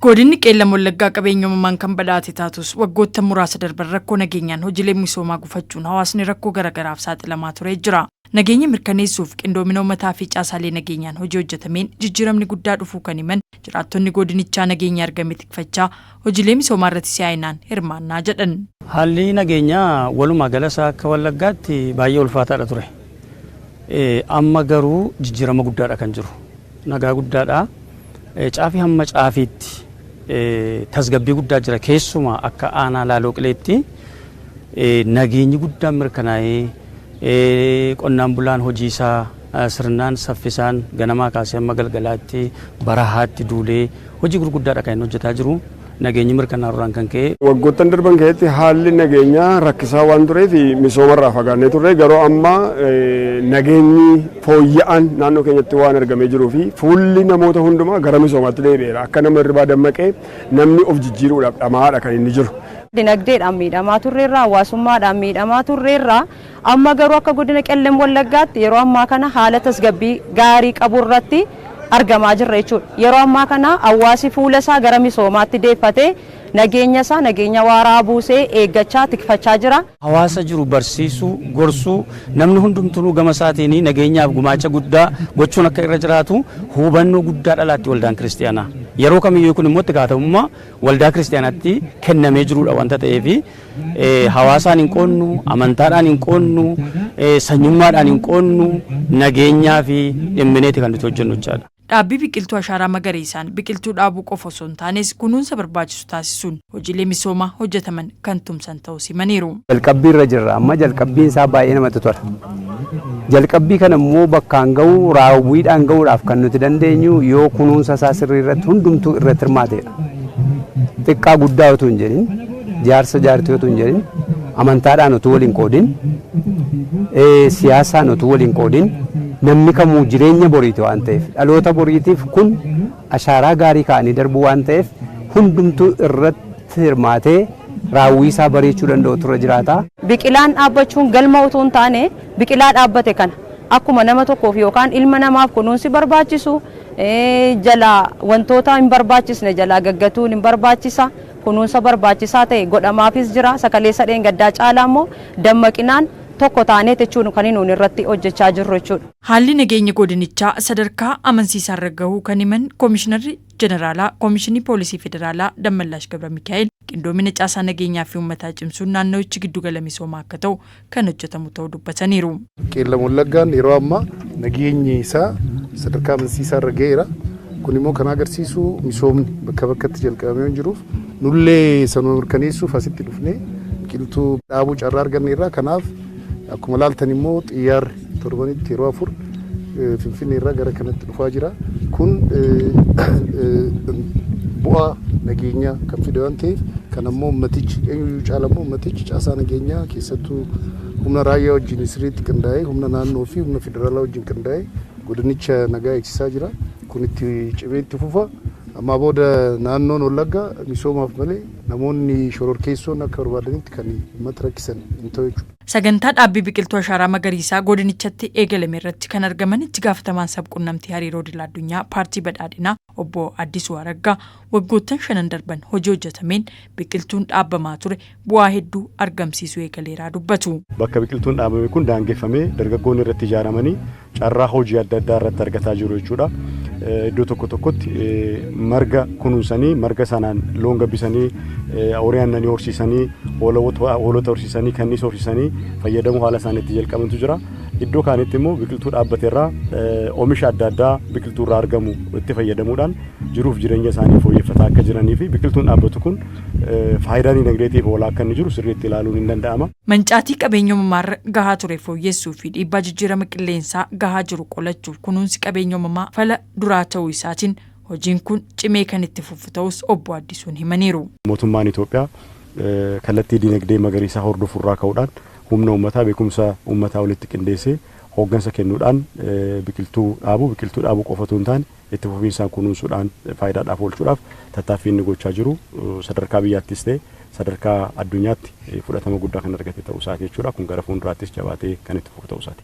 Godinni Qeellam Wallaggaa qabeenya uumamaan kan badhaate taatus, waggoottan muraasa darban rakkoo nageenyaan hojiileen misoomaa gufachuun hawaasni rakkoo garagaraaf saaxilamaa turee jira. Nageenya mirkaneessuuf qindoomina uummataa fi caasaalee nageenyaan hojii hojjetameen jijjiiramni guddaa dhufuu kan himan jiraattonni godinichaa, nageenya argame tikfachaa hojiilee misoomaa irratti si'aayinaan hirmaannaa jedhan. Haalli nageenyaa walumaa galasaa akka Wallaggaatti baay'ee ulfaataadha ture. Amma garuu jijjiirama guddaadha kan jiru. Nagaa guddaadha. Caafii hamma caafiitti tasgabbii guddaa jira. Keessumaa akka aanaa Laaloo Qileetti nageenyi guddaan mirkanaa'ee, qonnaan bulaan hojii isaa sirnaan saffisaan ganamaa kaasee hamma galgalaatti barahaatti duulee hojii gurguddaadha kan inni hojjetaa jiru. Nageenyi mirkanaa'uudhaan kan ka'e. Waggoottan darban keessatti haalli nageenyaa rakkisaa waan tureef misoomarraa fagaannee turre. Garuu amma nageenyi fooyya'aan naannoo keenyatti waan argamee jiruu fi fuulli namoota hundumaa gara misoomaatti deebi'eera. Akka nama hirribaa dammaqee namni of jijjiiruudhaaf dhamaadha kan inni jiru. Dinagdeedhaan miidhamaa turreerra, hawaasummaadhaan miidhamaa turreerra. Amma garuu akka godina Qellem Wallaggaatti yeroo ammaa kana haala tasgabbii gaarii qabu irratti argamaa jirra jechuudha. Yeroo ammaa kana hawaasi fuula isaa gara misoomaatti deeffatee, nageenya isaa nageenya waaraa buusee eeggachaa, tikfachaa jira. Hawaasa jiru barsiisuu, gorsuu, namni hundumtuu gama isaatiin nageenyaaf gumaacha guddaa gochuun akka irra jiraatu hubannoo guddaa dhalaatti waldaan kiristiyaanaa. Yeroo kamiyyuu kun immoo itti gaafatamummaa waldaa kiristiyaanaatti kennamee jirudha wanta ta'eef, hawaasaan hin qoonnu, amantaadhaan hin qoonnu, sanyummaadhaan hin qoonnu, nageenyaa fi dhimmineeti kan nuti hojjennu jechaadha. Dhaabbii biqiltuu ashaaraa magariisaan biqiltuu dhaabuu qofa osoo hin taanes, kunuunsa barbaachisu taasisuun hojiilee misoomaa hojjetaman kan tumsan ta'uu himaniiru. Jalqabbii irra jirra. Amma jalqabbiin isaa baay'ee namatti tola. Jalqabbii kana immoo bakkaan ga'uu, raawwiidhaan ga'uudhaaf kan nuti dandeenyu yoo kunuunsa isaa sirrii irratti hundumtuu irratti hirmaatedha. Xiqqaa guddaa utuu hin jedhin, jaarsa jaartii utuu hin jedhin, amantaadhaan utuu waliin qoodin, siyaasaan utuu waliin qoodin, namni kamuu jireenya boriiti waan ta'eef, dhaloota boriitiif kun ashaaraa gaarii kaa'anii darbuu waan ta'eef, hundumtuu irratti hirmaatee raawwii isaa bareechuu danda'u turre jiraata. Biqilaan dhaabbachuun galma utuu hin taane, biqilaa dhaabbate kana akkuma nama tokkoof yookaan ilma namaaf kunuunsi barbaachisu, jalaa wantoota hin barbaachisne jalaa gaggatuun hin barbaachisa, kunuunsa barbaachisaa ta'e godhamaafis jira. Sakaleessa dheengaddaa caalaa immoo dammaqinaan tokko taanee jechuun kan nuun irratti hojjechaa jirru jechuudha. Haalli nageenya godinichaa sadarkaa amansiisaarra gahuu kan himan Koomishinarri Jeneraalaa Koomishinii Poolisii Federaalaa Dammallaash Gabra Mikaa'el, qindoomina caasaa nageenyaa fi uummataa cimsuun naannawichi giddugala misoomaa akka ta'u kan hojjetamu ta'uu dubbataniiru. Qeellam Wallaggaan yeroo ammaa nageenyi isaa sadarkaa amansiisaa irra ga'eera. Kun immoo kan agarsiisu misoomni bakka bakkatti jalqabamee waan jiruuf, nullee sanuma mirkaneessuuf asitti dhufnee biqiltuu dhaabuu carraa arganneerra. Kanaaf akkuma laaltan immoo xiyyaarri torbanitti yeroo 4 Finfinnee irraa gara kanatti dhufaa jira. Kun bu'aa nageenyaa kan fide waan ta'eef, kan ammoo ummatichi eenyuyyuu caala immoo ummatichi caasaa nageenyaa, keessattuu humna raayyaa wajjin sirriitti qindaa'ee, humna naannoo fi humna federaalaa wajjin qindaa'ee godinicha nagaa eegsisaa jira. Kun itti cimee itti fufa. Ammaa booda naannoon Wallaggaa misoomaaf malee namoonni shororkeessoon akka barbaadanitti kan uummata rakkisan hin ta'u jechuudha. Sagantaa dhaabbii biqiltuu ashaaraa magariisaa godinichatti eegalame irratti kan argaman itti gaafatamaan sabquunnamtii hariiroo idil addunyaa Paartii Badhaadhinaa obbo Addisuu Araggaa, waggoottan shanan darban hojii hojjetameen biqiltuun dhaabbamaa ture bu'aa hedduu argamsiisuu eegaleeraa dubbatu. Bakka biqiltuun dhaabame kun daangeffamee dargaggoonni irratti ijaaramanii carraa hojii adda addaa irratti argataa jiru jechuudha. Iddoo tokko tokkotti marga kunuunsanii, marga sanaan loon gabbisanii, horii aannanii horsiisanii, hoolota horsiisanii, kanniisa horsiisanii fayyadamuu haala isaanii itti jalqabantu jira. Iddoo kaanitti immoo biqiltuu dhaabbate irraa oomisha adda addaa biqiltuu irraa argamu itti fayyadamuudhaan jiruuf jireenya isaanii fooyyeffataa akka jiranii fi biqiltuun dhaabbatu kun faayidaa dinagdeetiif oolaa akka inni jiru sirriitti ilaaluun hin danda'ama. Mancaatii qabeenya uumamaarra gahaa ture fooyyessuu fi dhiibbaa jijjiirama qilleensaa gahaa jiru qolachuuf kunuunsi qabeenya uumamaa fala duraa ta'uu isaatiin hojiin kun cimee kan itti fufu ta'us obbo Addisuun himaniiru. Mootummaan Itoophiyaa kallattii dinagdee magariisaa hordofurraa ka'uudhaan humna uummataa, beekumsa uummataa walitti qindeessee hooggansa kennuudhaan biqiltuu dhaabuu, biqiltuu dhaabuu qofatu hin taane, itti fufiinsaan kunuunsuudhaan faayidaadhaaf oolchuudhaaf tattaaffii inni gochaa jiru sadarkaa biyyaattis ta'e sadarkaa addunyaatti fudhatama guddaa kan argate ta'uu isaati jechuudha. Kun gara fuulduraattis jabaatee kan itti fufu ta'uu isaati.